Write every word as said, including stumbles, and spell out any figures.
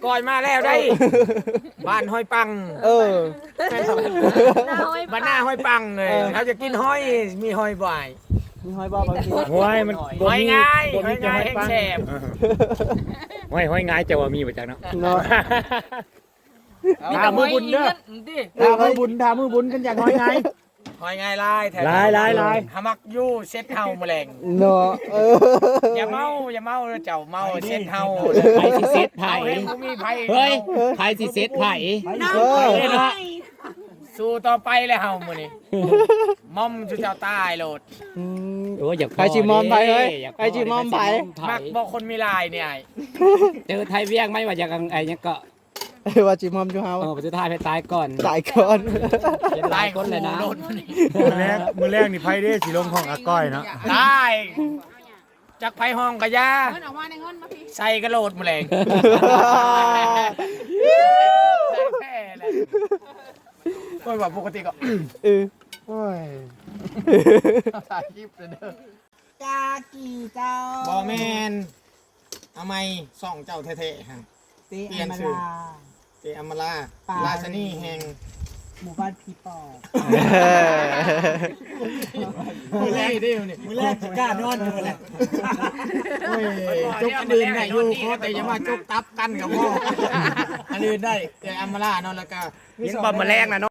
ก้อยมาแล้วได้ บ้านห้อยปัง เออ หน้าห้อย บ้านหน้าห้อยปังเลย เออ เขาจะกินหอย มีหอยบ่อย มีหอยบ่บางที ห้อยมัน หอยง่าย บ่มี หอยง่าย แต่หอยปัง แห้งแซ่บ เออ ห้อย ห้อยง่ายจะว่ามีบ่จักเนาะ เนาะ ถามมือบุญเด้อ ถามมือบุญ ถามมือบุญกันอยากหอยง่าย หอยง่ายหลายแท้ หลายหลายหลาย หามักอยู่เซ็ตเฮามื้อแลง เนาะ เออ อย่าเมา อย่าเมาเด้อเจ้า เมาเซ็ตเฮา ไผสิเซ็ตไผ เฮาเองบ่มีไผ เฮ้ย ไผสิเซ็ตไผ เออ เนาะ สู้ต่อไปเลยเฮามื้อนี้ มอมจุเจ้าตายโลด อืม โอ้ย อยาก ไผสิมอมไผเฮ้ย อยาก ไผสิมอมไผ ไผสิมอมไผ มักบ่คนมีลายนี่อ้าย เจอไทยเวียงไหมว่าอยาก ไอ้หยังเกาะ ว่าสิมอมอยู่เฮา เออ สุดท้ายไผตายก่อน ตายก่อน เป็นหลายคนเลยนะ ตายคู่โลดมื้อนี้ มื้อแรก มื้อแรกนี่ไผเด้สิลงห้องอาก้อยเนาะ ตาย จักไผห้องกะยา เงินออกมาในเงินมาพี่ ใส่กะโหลดมื้อแลง ใส่แท้เลย โอ้ย ว่าปกติก็ เออ โอ้ย ถ่ายคลิปเลยเด้อ กากีเจ้า บ่แม่น เอาใหม่ ส่องเจ้าแท้ๆ ฮะ เต เปลี่ยนชื่อ อำมาลา เต อำมาลา ปา ราชนีแห่ง หมู่บ้านผีปอบ มื้อแรกเด้อนี่ มื้อแรกสิกล้านอนอยู่แหละ โอ้ย จกอันอื่นได้อยู่ ขอแต่อย่ามาจกตับกันกับพ่อ อันอื่นได้ แต่อำมาลาเนาะ แล้วก็ เห็นบ่มื้อแลงน่ะเนาะ